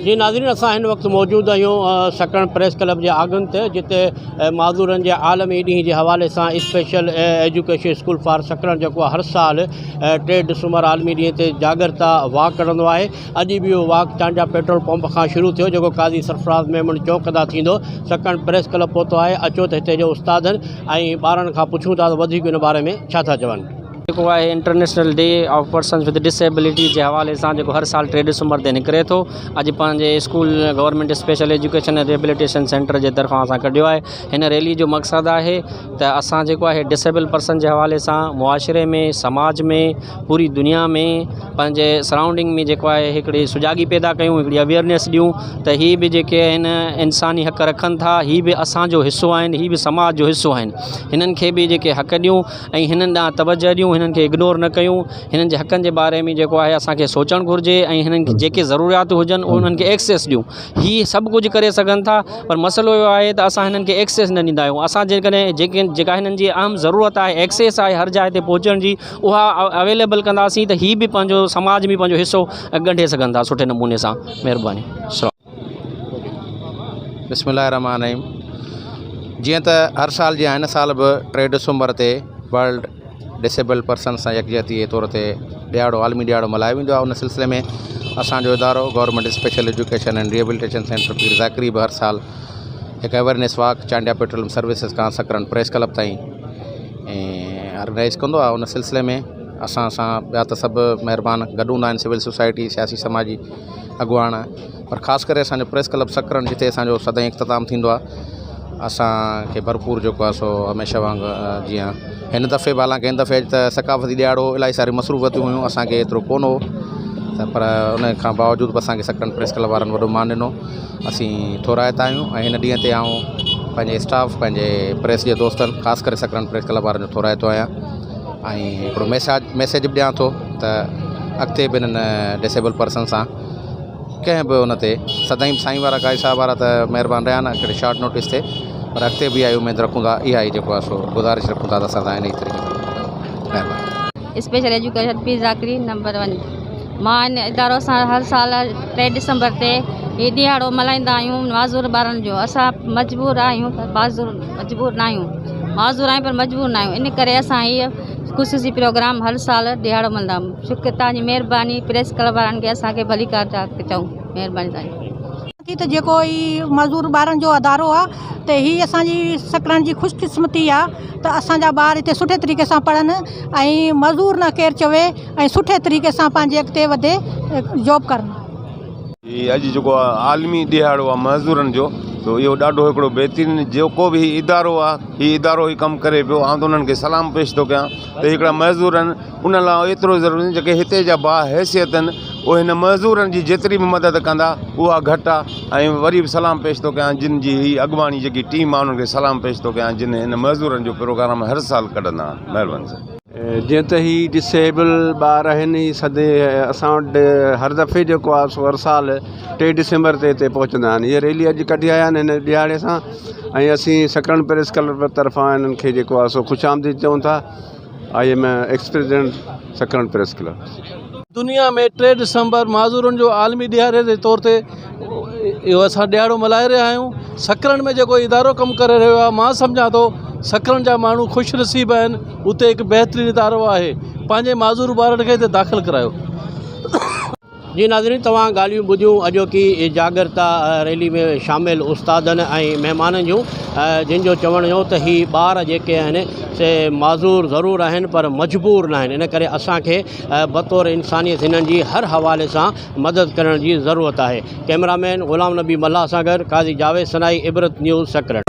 جي ناظرين اسان هن وقت موجود آهيون سڪرنڊ پريس ڪلب جي آڳن تي جتي معذورن جي عالمي ڏينهن جي حوالي سان special education school for Sakrand جيڪو هر سال 3 ڊسمبر عالمي ڏينهن تي جاڳرتا واڪ ڪڍندو آهي. اڄ به اهو واڪ چانڊيا پيٽرول پمپ کان شروع ٿيو جيڪو قاضي سرفراز ميمڻ چوڪ تان ٿيندو سڪرنڊ پريس ڪلب پهتو آهي. اچو ته هتي جي استادن ۽ ٻارن کان پڇون ٿا ته وڌيڪ ان باري ۾ ڇا ٿا چون. جيڪو آهي international day of persons with disability جي حوالي سان جيڪو هر سال 3 ڊسمبر تي نڪري ٿو اڄ پنهنجي school government special education ۽ rehabilitation centre جي طرفان اسان ڪڍيو آهي هن ريلي جو مقصد آهي ته اسان جيڪو آهي ڊسيبل پرسن جي حوالي سان معاشري ۾ سماج ۾ پوري دنيا ۾ پنهنجي سرائونڊنگ ۾ جيڪو آهي هڪڙي سجاڳي پيدا ڪيون هڪڙي اويئرنيس ڏيون ته هي به جيڪي آهن انساني حق رکن ٿا هي به اسانجو حصو آهن هي به سماج جو حصو آهن هنن کي به جيڪي حق ڏيون ۽ هنن ڏانهن توجه ڏيون هنن کي اگنور نه ڪيون هنن جي حقن جي باري ۾ جيڪو آهي اسانکي سوچڻ گهرجي ۽ هنن کي جيڪي ضروريات هجن انهن کي ايڪسيس ڏيون هي سڀ ڪجهه ڪري سگهن ٿا پر مسئلو اهو آهي ته اسان هنن کي ايڪسيس نه ڏيندا آهيون اسان جيڪڏهن جيڪي جيڪا هنن جي اهم ضرورت آهي ايڪسيس آهي هر جاء تي پهچڻ جي اها اويليبل ڪنداسين ته هي به پنهنجو سماج ۾ پنهنجو حصو ڳنڍي سگهن ٿا سٺي نموني سان مهرباني بسم الله الرحمٰن الرحيم جيئن ته هر سال جيان هن سال به 3 ڊسمبر تي ورلڊ ڊسيبل پرسن سان يڪجهتي جي طور تي ڏهاڙو عالمي ڏهاڙو ملهايو ويندو آهي ان سلسلي ۾ اسانجو ادارو government special education and rehabilitation centre Pir Zakri به هر سال هڪ awareness walk Chandia petroleum services کان سڪرنڊ پريس ڪلب تائين ۽ آرگنائز ڪندو آهي ان سلسلي ۾ اسان سان ٻيا ته سڀ مهربان گڏ هوندا آهن سول سوسائٽي سياسي سماجي اڳواڻ پر خاص ڪري اسانجو پريس ڪلب سڪرنڊ جتي اسانجو سدائين اختتام ٿيندو آهي اسانکي ڀرپور جيڪو آهي سو هميشه وانگر جيئن هن دفعي به حالانڪه هن دفعي ته ثقافتي ڏهاڙو الاهي ساري مصروفيتون هيون اسانکي ايترو ڪونه هو ته پر ان کان باوجود به اسانکي سڪرنڊ پريس ڪلب وارن وڏو مان ڏنو اسين ٿورائتا آهيون ۽ هن ڏينهن تي آئون پنهنجي اسٽاف پنهنجي پريس جي دوستن خاص ڪري سڪرنڊ پريس ڪلب وارن جو ٿورائتو آهيان ۽ هڪڙو ميساج ميسيج به ڏيان ٿو ته اڳتي به هنن ڊسيبل پرسن سان ڪنهن به ان تي سدائين سائين وارا قاضي صاحب وارا ته مهربان رهيا نه ڪهڙي شارٽ نوٽيس تي پر اڳتي به اها ئي اميد رکون ٿا اها ئي جيڪو آهي سو گذارش رکون ٿا ته اسان سان انهي طريقي سان مهرباني. Special education Pir Zakri number 1 مان هن ادارو سان هر سال 3 ڊسمبر تي هي ڏيهاڙو ملهائيندا آهيون معذور ٻارن جو اسان مجبور آهيون پر معذور مجبور نه آهيون معذور آهيون پر مجبور نه آهيون ان ڪري اسان هي خصوصي پروگرام هر سال ڏيهاڙو ملهائيندا آهيون شڪر توهان جي مهرباني پريس ڪلب وارن کي اسان کي ڀليڪار ٿا چئون مهرباني توهان جي. ٿي ته جيڪو هي معذور ٻارن جو ادارو آ ته هي اسان جي سڪرنڊ جي خوش قسمتي آ ته اسان جا ٻار هتي سٺي طريقي سان پڙهن ۽ معذور نه ڪير چوي ۽ سٺي طريقي سان پنهنجي اڳتي وڌي جاب ڪرن. هي اڄ جيڪو عالمي ڏهاڙو آ معذورن جو سو اهو ڏاڍو هڪڙو بهترين جيڪو به هي ادارو آ هي ادارو هي ڪم ڪري پيو آئون ته انهن کي سلام پيش ٿو ڪيان ته هڪڙا معذور آهن انهن لاء ايترو ضروري جيڪي هتي جا با حيثيت آهن اهي هن معذورن جي جيتري به مدد ڪندا اها گهٽ آ ۽ وري به سلام پيش ٿو ڪيان جن جي هي اڳواڻي جيڪي ٽيم آ انهن کي سلام پيش ٿو ڪيان جن هن معذورن جو پروگرام هر سال ڪڍندا آهن مهرباني سائين. جيئن ته هي ڊس ايبل ٻار آهن هي سدي اسان وٽ هر دفعي جيڪو آهي سو هر سال 3 ڊسمبر تي هتي پهچندا آهن هيء ريلي اڄ ڪڍي آيا آهن هن ڏهاڙي سان ۽ اسين سڪرنڊ پريس ڪلب طرفان هنن کي جيڪو آهي سو خوش آمديد چئون ٿا I am ex president Sakrand press club. دنيا ۾ 3 ڊسمبر معذورن جو عالمي ڏهاڙي جي طور تي اهو اسان ڏهاڙو ملهائي رهيا آهيون سڪرنڊ ۾ جيڪو ادارو ڪم ڪري رهيو آهي مان سمجهان ٿو سڪرنڊ جا ماڻهو خوش نصيب آهن اتي هڪ بهترين ادارو آهي پنهنجي معذور ٻارن کي هتي داخل ڪرايو. جي ناظرين توهان ڳالهيون ٻڌيون اڄوڪي جاڳرتا ريلي ۾ شامل استادن ۽ مهمانن جون جن جو چوڻ هو ته هي ٻار جيڪي آهن سي معذور ضرور آهن پر مجبور ناهن ان ڪري اسان کي بطور انسانيت هنن جي هر حوالي سان مدد ڪرڻ جي ضرورت آهي ڪئميرا مين غلام نبي ملاح سان گڏ قاضي جاويد سنائي عبرت نيوز سڪرنڊ.